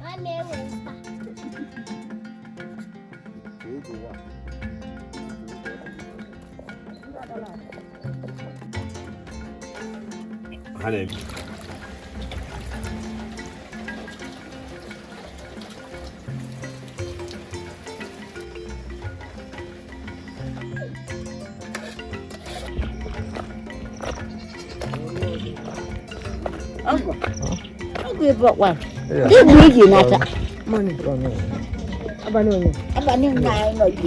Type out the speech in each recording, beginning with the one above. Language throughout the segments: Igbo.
Ha na-eme. Ọgwụ ebe ọkwa. Ndị bụ iji nata. Abalị ụnyaahụ nọ ji.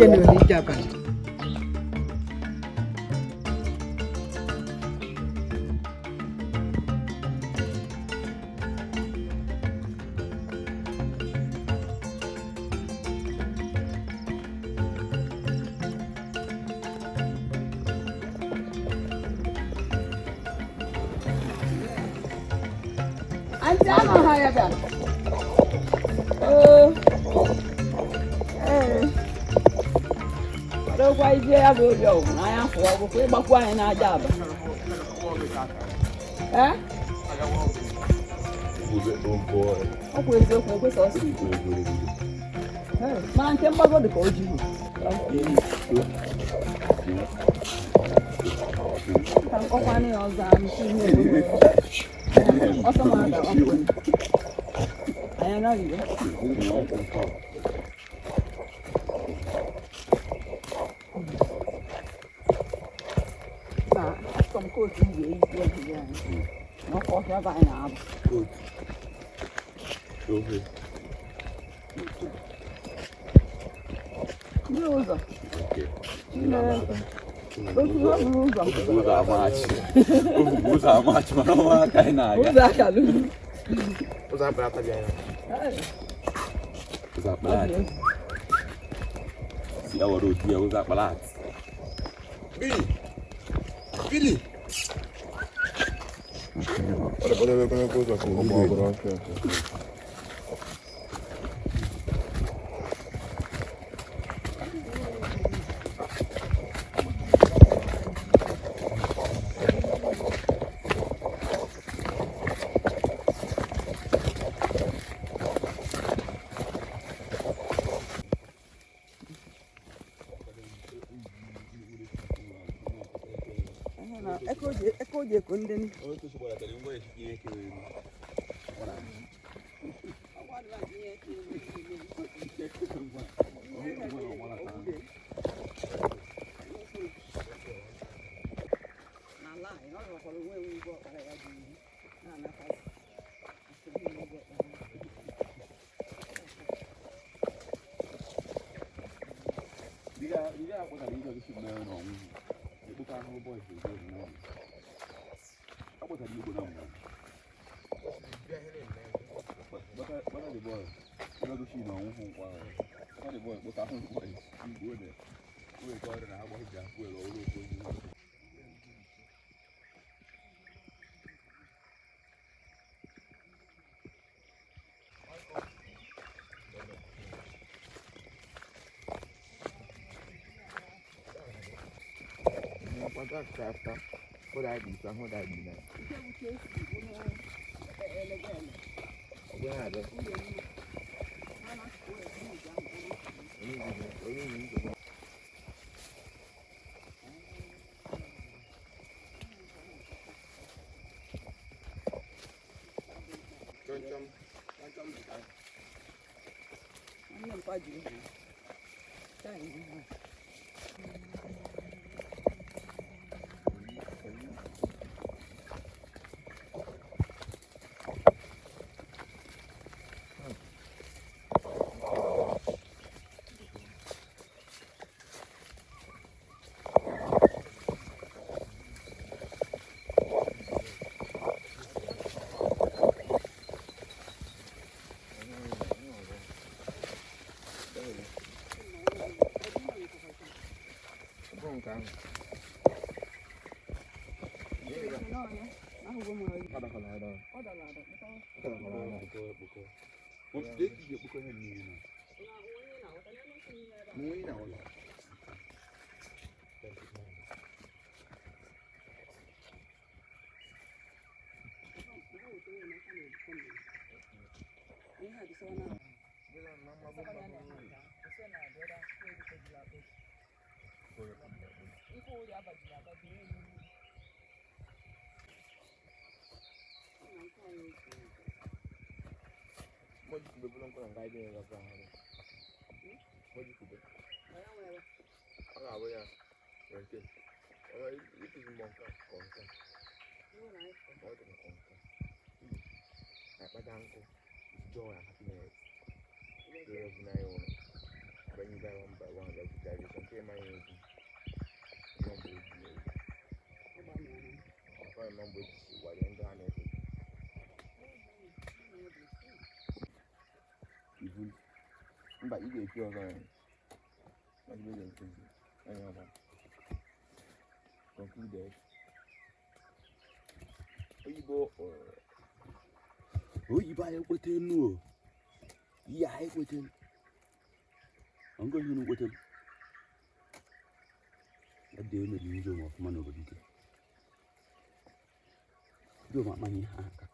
Antị anọ ha ya bịara. Oo. Ee. Kwadokwa ije ya bụ obi ọgwụ na anya fụwa ọgwụkwọ ịgbakwu anyị n'aja aba. Ee? Ọ bụ eziokwu ekwesị ọsọ. Ee, mana nke mgbago dị ka o jighị. Ka nkọkwanụ ya ọzọ anụ si ihe obodo. Ọsọ ma ada ọkụ. Anyị anaghị. Mba, achọrọ m kootu m ga-eyi ejije anyị. N'ọkụ ọhịa bụ anyị na-abụ. Ndị ụzọ. Otu ọ bụrụ ụzọ. Ụzọ amachi. Ụzọ amachi mana ọnwa aka anyị na-aga. Ụzọ akalụ. Ụzọ akpara ataghị anya. Ụzọ akpara atị. Si ya were otu ya ụzọ akpara atị. Billy! Billy! Ọ dị kwadebe ụzọ ka ọ gbaa ọkụ. Eke o ji eko ndị ni. Nne m kwa jiri ha. Taa ihe ha. Joy and happiness. Love na when you buy one by one, like the okay, my mba ị ga-epi ọzọ ya concluded oyibo oyibo anyị ekwete nnu o ihe anyị ekwete ngo ihe unu kwete ya dị emere ndị ụmụ ọfụma n'obodo ike ndị ụmụ akpanye ihe aka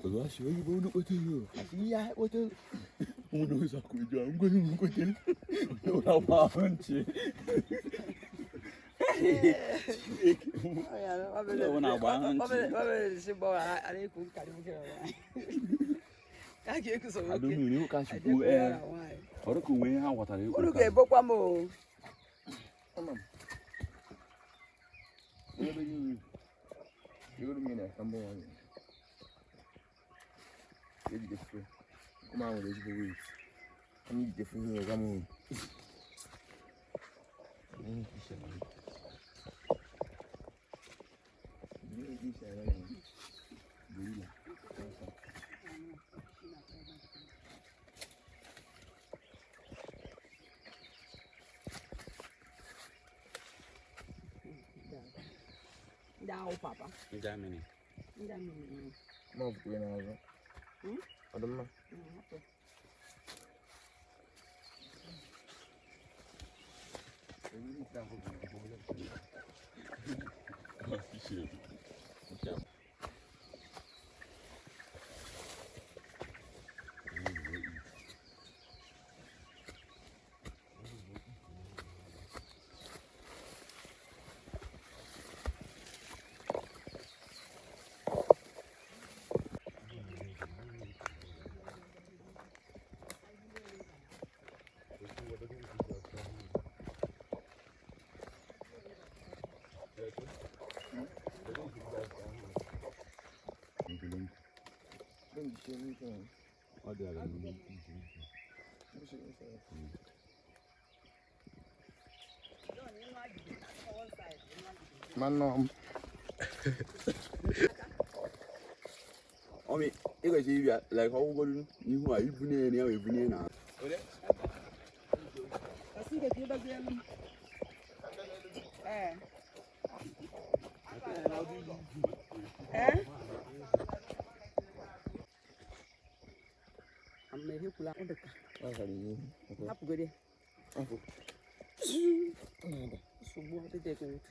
Olha, oyibo unu kwete yo asị ihe anyị kwete ụmụ ụzọ kwuju ngo ihe unu kwete ụra gba ntị Unu ga-ebokwa m o. Ndị ahụ papa. Ndị amịrị. Ndị amịrị. Ma ọ bụkwa n'azụ. Ọ dị mma. Mano. Omi, ị kwesịrị ịbịa like ọgwụgwọ n'ihu a ibunye ya ebunye na. Hapụgodi. Nsogbu ọdịdị gị ntị.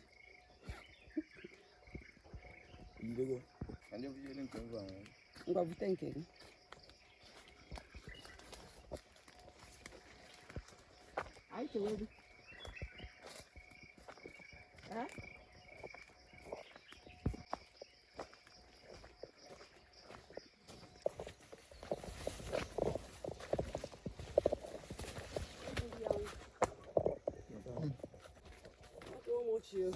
Ngwa bute nke gị. Anyị chewe gị. Eh? You.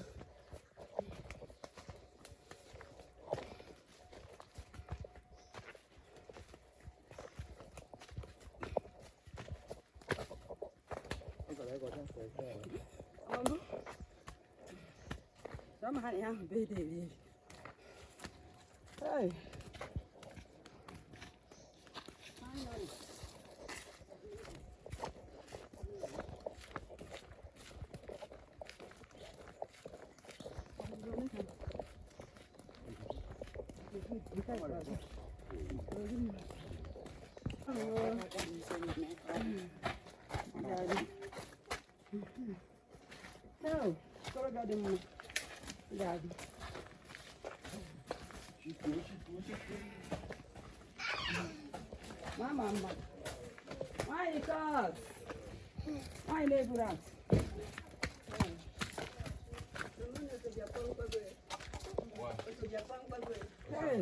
Hey. dị mma ga-adị. Mama mma. Nwaanyị kọt. Nwaanyị na-eburu atụ. Hey.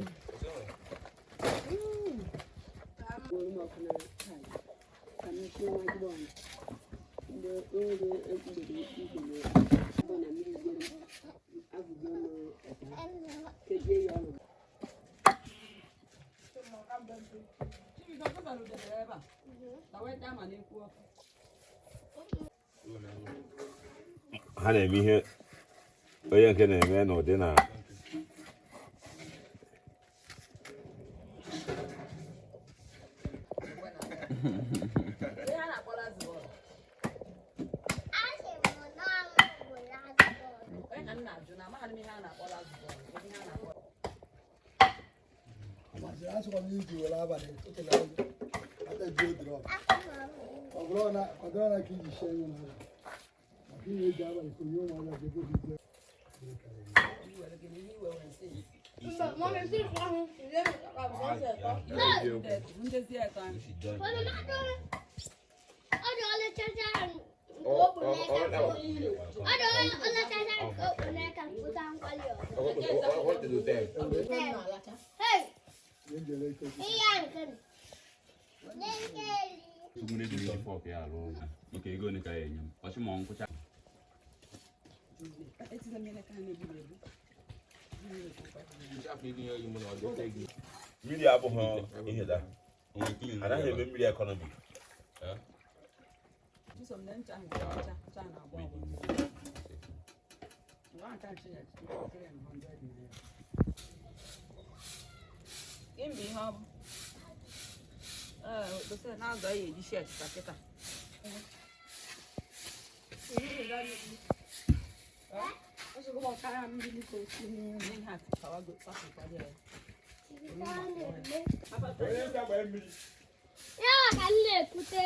Ha na-eme ihe onye nke na-eme n'ụdị na mmiri abụghị ihe da anaghị eme mmiri ekọnọmi. Ya ka m na-ekwute.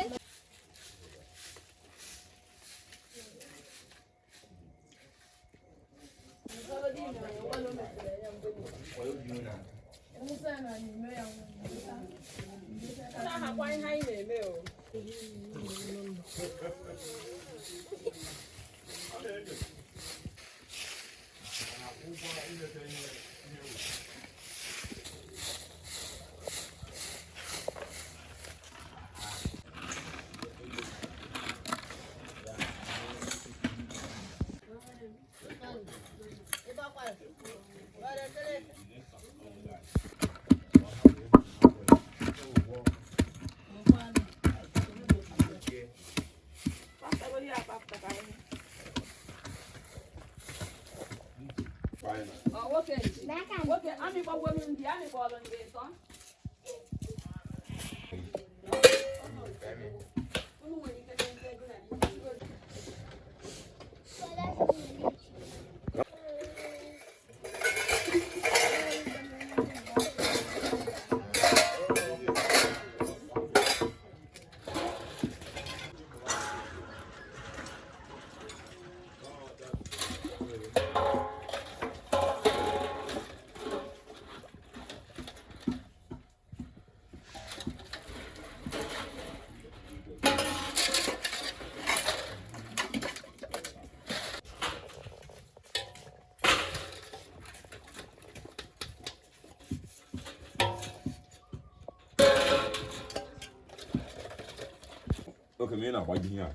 Oke ma ị na-agbaji ihe a.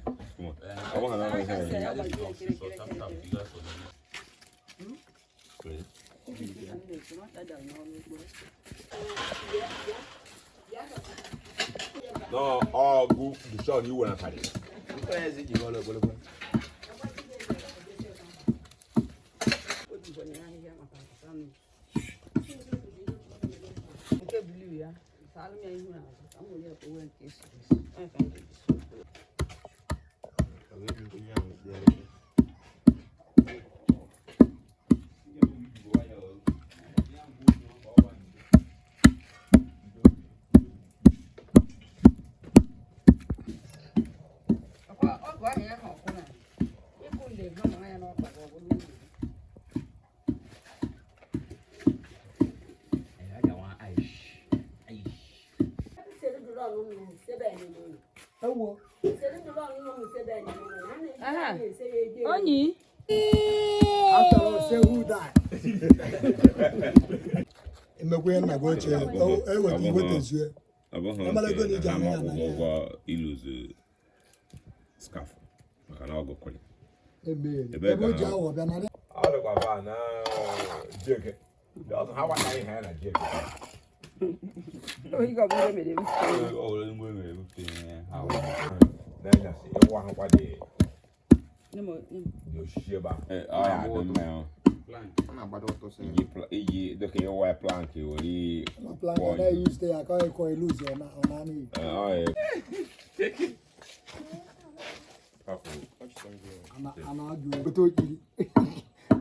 Ọ bụghị na ihe a. N'ọgụ dushọn iwe na karị. Nke bulu ya, saalụ m ya ihu na azụ ka m were ya kpowe nke esiri esi. Onye ka m ga-eji si ofe. Ọkwa ọgụ ahụ ya ka ọkwụ na ịkụ nde ha mara ya n'ọkpa ka ọ bụrụ uru. Aha. Onyi. After all, say who die? Emekwa ihe nna gị ochie, eweta iwetezue. Abụghị Amala nke ego na na iji ha ama ma ya akwụkwọ n'anya. ụgwọ ịlụzu skaf maka na ọ gụkwara. Emeghere. Ebe Ebe o ka ji ha- awọ bịa narị. Ọ dịkwa fa na Jeke. Ha nwataghị ha na Jeke. Oyi ga ọ mere m. Ọ were mgbe mere ebupụta ihe ha n'anyasị ịwụ ahụkwa dị dị osisi ebe a. Ọ ya adị mma ya. Iji dịka ịwa plank were Ma plank ọ naghị use ya ka ọ ịkọ ilu ụzọ ọ na-anụ iyi. ọ ya. Ana ajụ gote okiri.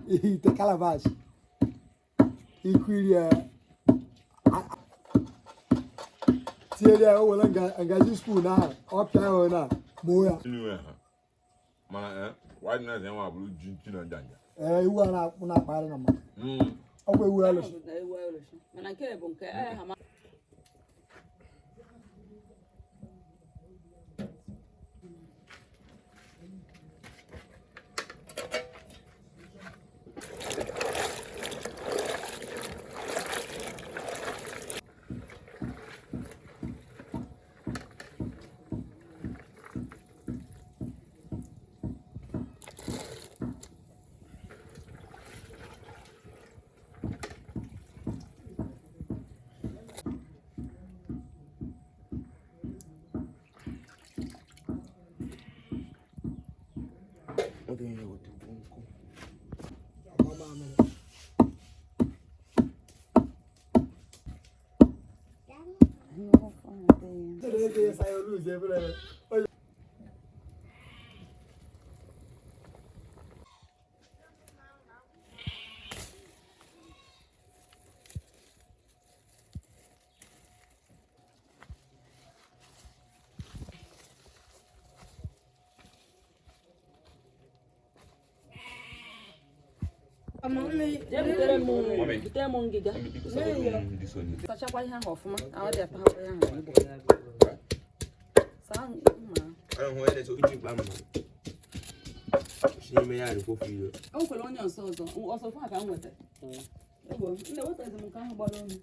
Ite calabash. Ikwiri ya. Tinyere ya o were ngaji spoon ahụ ọ pịa ya na moo ya. Mana white night enwe abụrụ ji nchi na njanja. Ee, ewu a na-akpụ na-akpagharị na mmadụ. Ọkwa ewu alụsị. Mana nke bụ nke ha ma. Jee butere m butere m ngịga. Sachakwa ihe ahụ ọfụma. Ahụ dị atahakwa ihe ahụ igbo. Saa mma. O nwekwara onye ọzọ ọzọ ọsọ fụ ka m nwetara. Egbo, nne wetazi m nke ahụ gbara olu.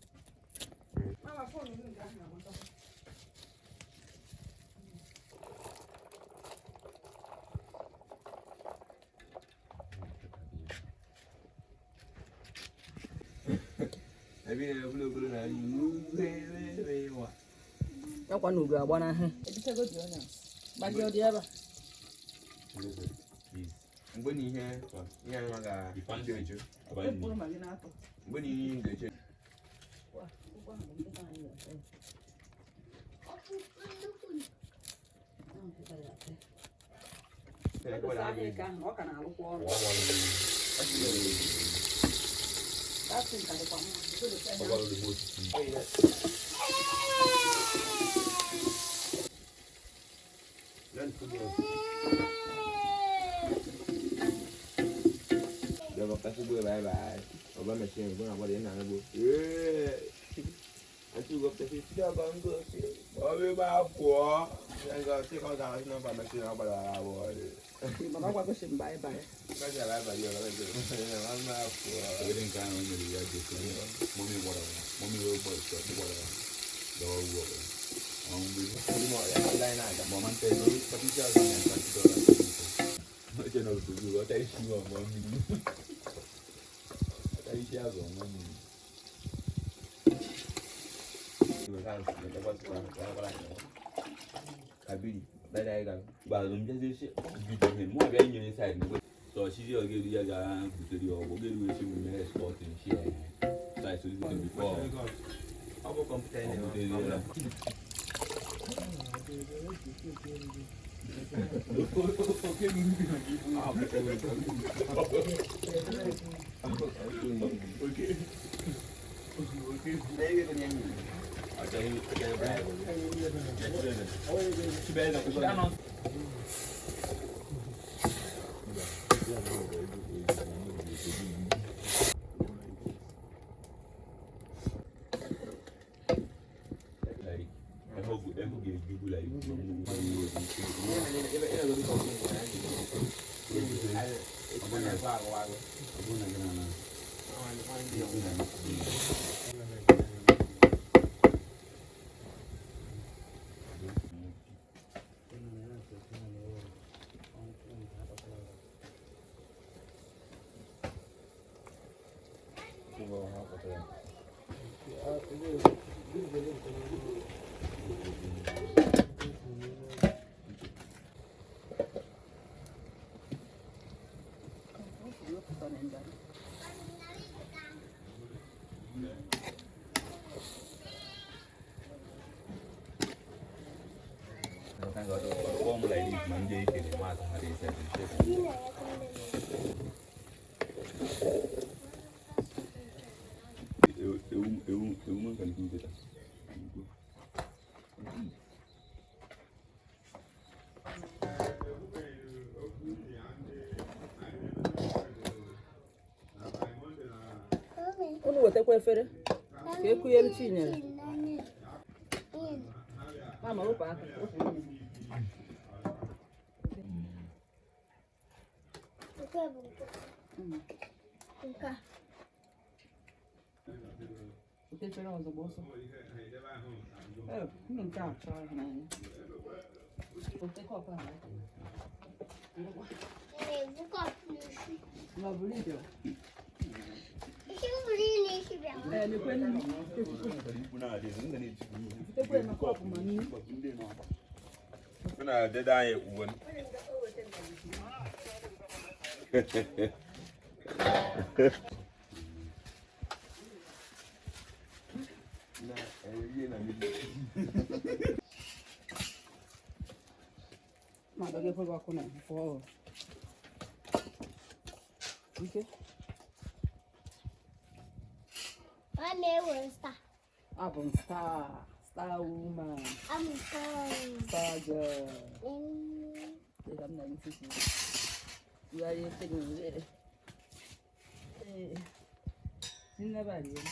Yakwa na ugo agba n'ahịa. Ebitego dị onye a. Gbajie ọ dị ebe a. Mgbe na ihe ihe anyị ga-eche. Mkpụrụ ma gị na-atọ. Mgbe na ihe m ga-eche. Ọ ahịa eke ahụ, ọ ka na-arụkwa ọrụ. That thing ka dịkwa mma. Bịa kasị gbuo bye bye. Ọba mechie mgbe na agbada ị na-agụ. Ee. Ati ugo pụta sị ọgọ ngo sị. Ọ bụ ebe a pụọ. Nga sị ka ọ ga-ahụ nọmba mechie na agbada abụọ. Mana ọ gwagosi m bye bye. Kasị bye bye ya ọba mechie. Ọ pụọ. Obere nke ahụ nyere ya ji okenye mọmị gwara ya mọmị wee gbọ isi ọtụ gwara ya gawa ugwu ọbụla ọnwụ mgbe mama nta ego kapịta azụ na nta dọla oche na otu ọta isi ọmọ mmiri ọta isi azụ ọmọ mmiri. Kabiri, bye bye ga. Gbazụ m bịazie si bido ihe mụ abịa nyere saịd na so ọchịchị ọ ga-eru ya ga butere ya ọgwụ ga-eru esi m mere spọt nshi ya saịd so bifọ Ọ bụ kọmputa ọ butere ya. Unu wetakwa efere ka e kụnyere Chinyere. Mama, wepụ aka, wepụ imi. Weta efere ọzọ gba ọsọ. Ee, unu nke a chọrọ ịhụnanya. Weta kọpụ ahụ. Ma ọ bụrụ ibe. Ee, lekwe nnu. Wetakwa ya na kọpụ ma nnu. Na dede anyị ekwugo. Ma dọga ekwe gị ọkụ na pụọ. Ike. Abụ m star, star woman, star girl. Dịka m na-esi si. Bugharịa efe gị were. Ee. Nne ba rie.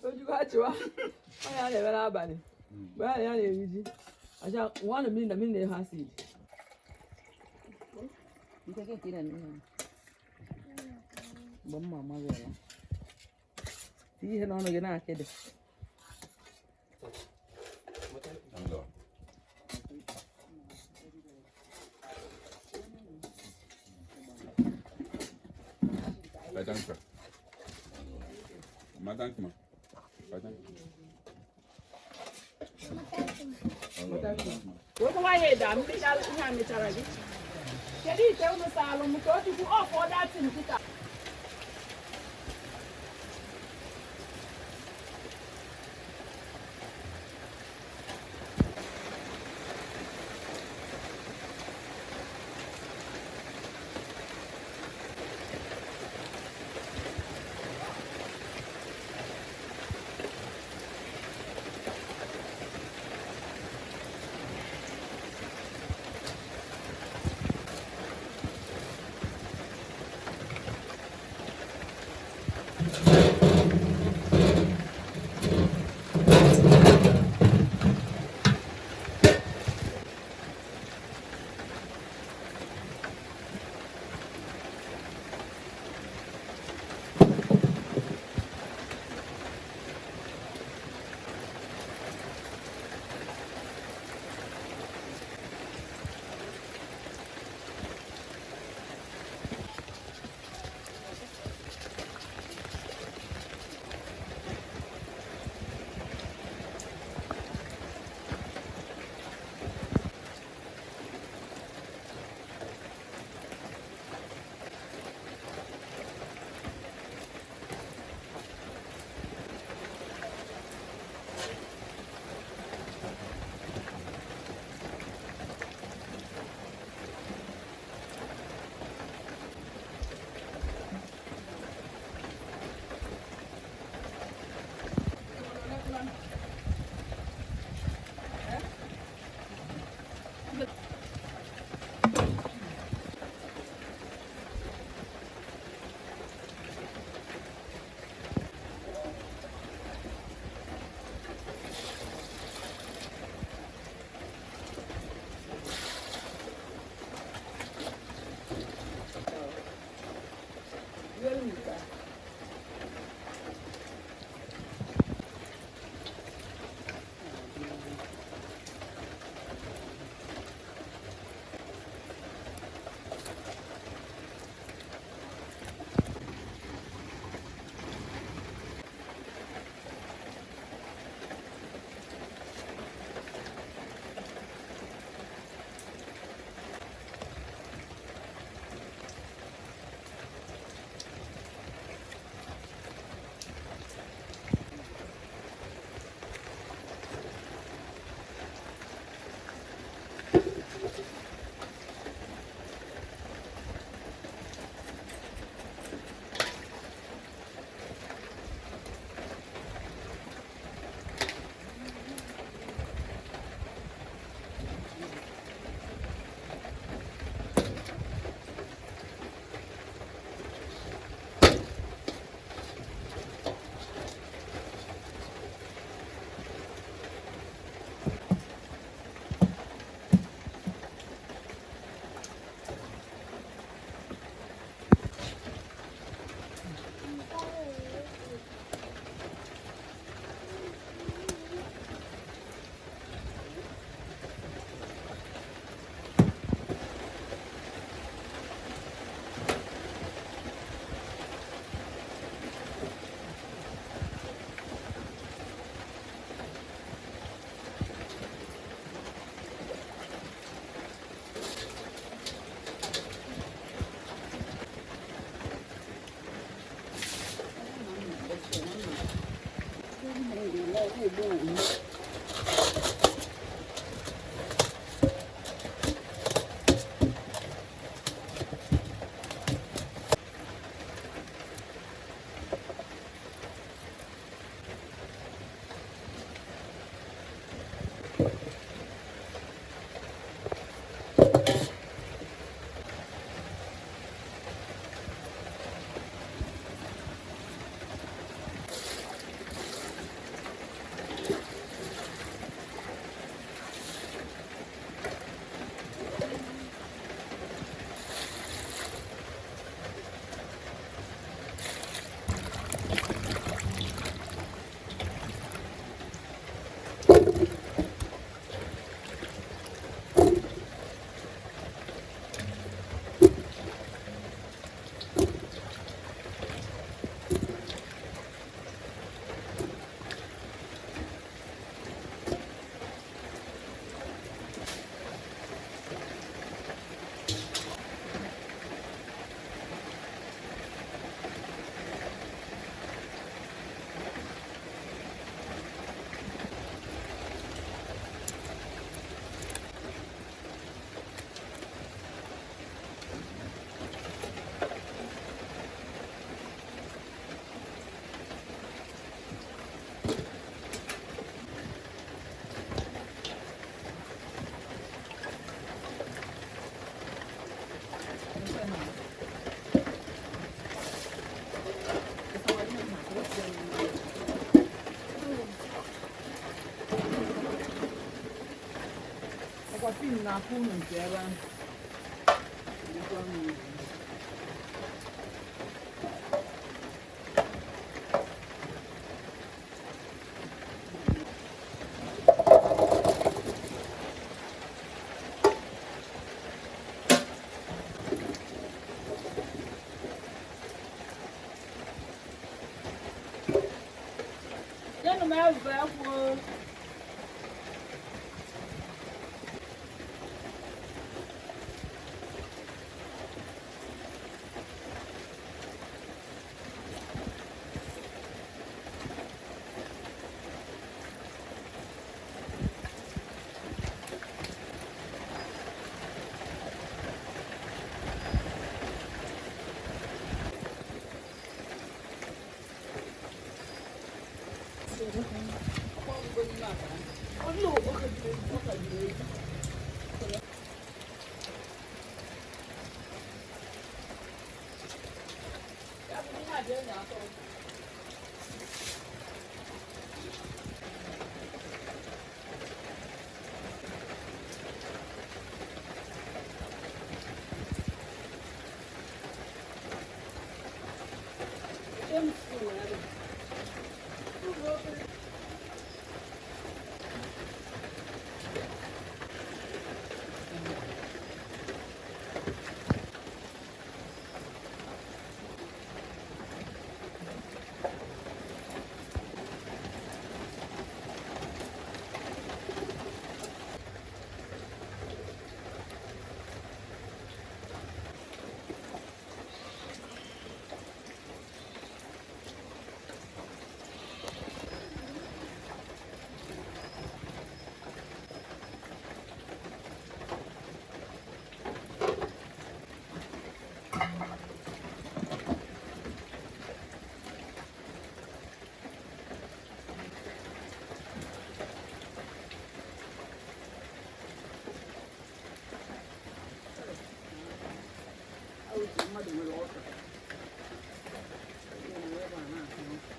Ojukwu achịwa onye a na-eme n'abalị mgbe ya na ya na-eri ji acha nwa na mmiri na mmiri na-ehe acid. Mgbe mma amaghị ụra tinye ihe n'ọnụ gị na-akịdị. Wekwa ya ede a mmiri ihe a mechara gị. Kedu ite unu saalụ m ka o chukwu ọfụ datin kịta. Esi m na-afụ unu nke ebe ahụ. Elekwa m unu. Nyenụ m ebe kwuo. Mmadụ nwere ọka. Ihe na ebe a na-akụ ọka.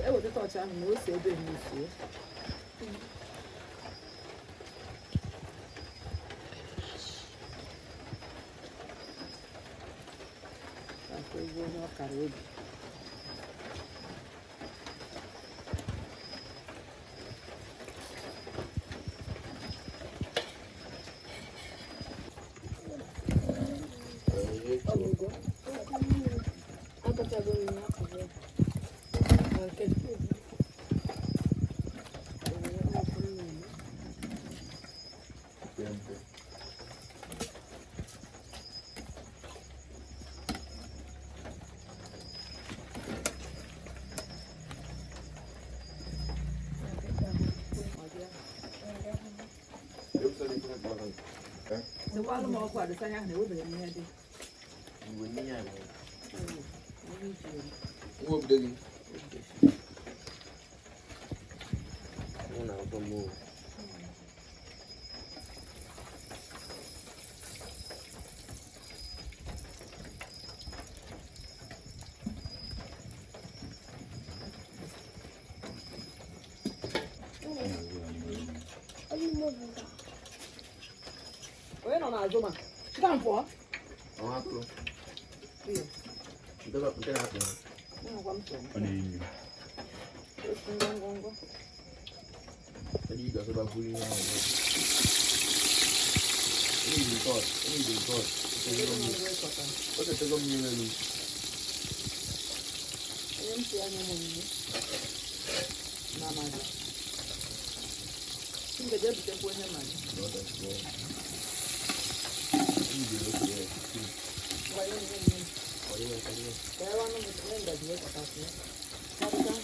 Eweta tọọchị ahụ na ose ebe m sie. Afọ egwu onye ọkara obi. Akọchago m ya akụgo. Nke Sekwalụ m ọkụ a dịsa anya ahụ na ewebeghị m ihe dị. Igwe nne ya nwere. Onye iji eri. Nwa obodo gị. Mụ na ụtọ m o. Onye nọ n'azụ ma? Chika m pụọ. Ọnwa atụrụ. Nke na-atụ. Ngwa m chọrọ. Ọ na-enyo. Otu ngwa ngwa. Ndị ga-asọba buru ihe ahụ. Onye dị tọt, onye dị tọt. O tetego m mmiri elu. Onye m si anya m onyinye. Na amaghị. Chinke jee butekwa onye magi. Ngwa nye m nye m nye m. Ka ya nwanne m nye ngaji wee kọtasị ya. Karịta.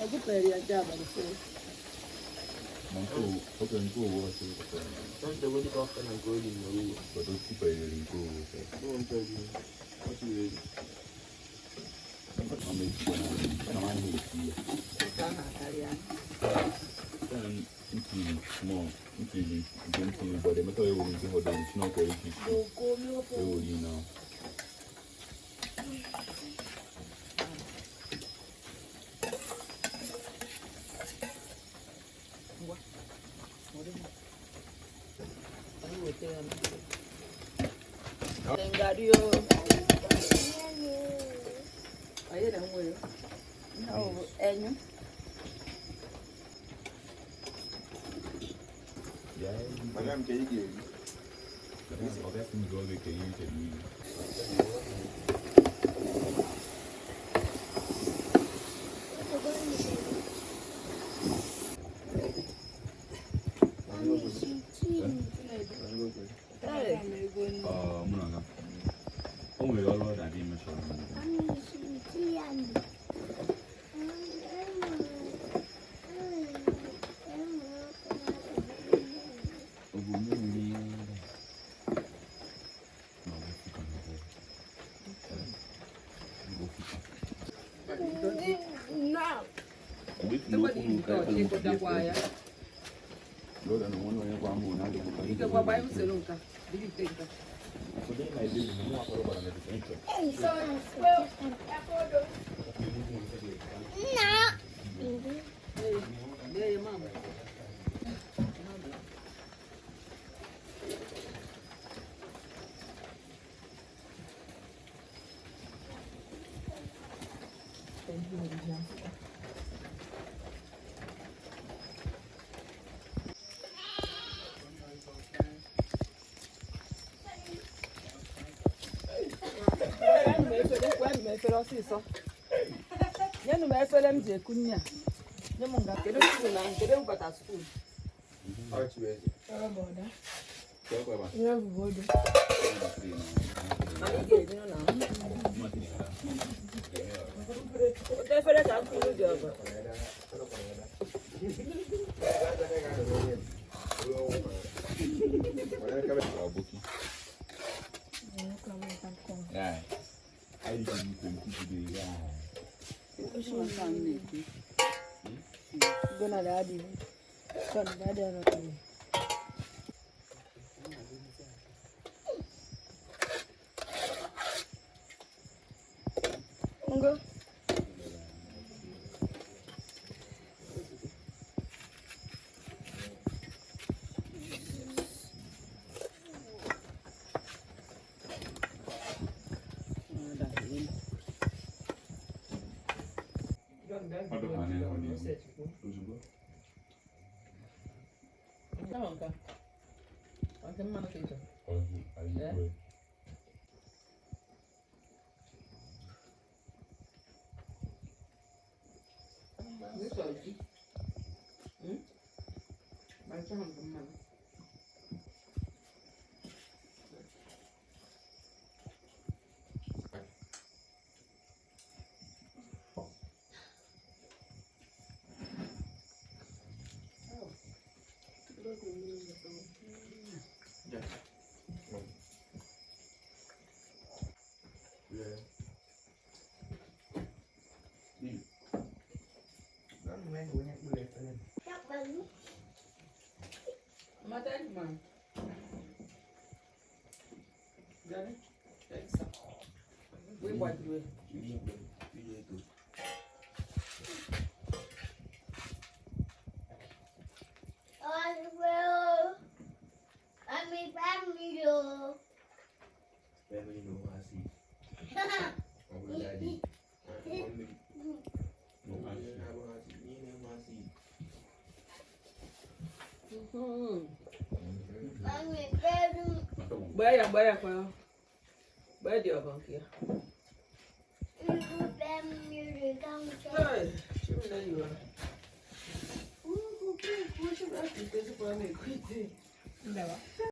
Ọ gụpere ya nke abalị sịrị. Ma nke owu, oke nke owu ọsọ ịkọtara. But o tipanyere nke owu ọsọ. Ọ na-esikwa na na m anaghị esi ya. Nke ahụ akarịa. Ntiri small, ntiri nke ntiri but emeka ewuru nke fọdụrụ si n'ọkwa isi isi. Ewuru na. Ngwa. Ọ dị mma. Anyị weta ya na. Ngari o. Anyị na-enwe ya. Ihe ọ bụ enyu. Madam, ka ị ga-eri? Ọ gasị m gụọ gị ka ihe nchere iri. Ee. Ọ mụ na ga. O nwere ọrụ ọ na-adị mechọrọ m. Ọ bụ mụ nwere ihe ndị a. Ma ọ bụ fika na ọ bụ. Ọ bụ fika. Ekwela ibute ọchị ịkụchakwa ya. Lọ́dọ̀ na nwanne onye kwa mụ na adị mkpa. Ikekwa gbaa usoro nka. Dịrị ite nka. Lee ya mama. Nyenụ m efere ọsịsọ. Nyenụ m efere m ji ekunye a. Nye m nga. Kedu skuul na kedu bata skuul? Anyị ga-eji nụ na Ote efere ka m kwuru dị ọgọ. Yeah. I didn't think today. Yeah. Gonna daddy. Gonna daddy. Ngo. Ozugbo. Ozugbo. Anyị kwe. Mgbe ị gbajiri. Family no I see. Ọ bụrụ daddy. Mommy. No I see. No I see. Gbaa ya, gbaa ya kwa ya. Gbaa dị ọgọ nke ya. Hey, Chimney you are. Ooh, ooh, ooh, ooh, ooh, ooh, ooh, ooh, ooh, ooh, ooh, ooh, ooh, ooh.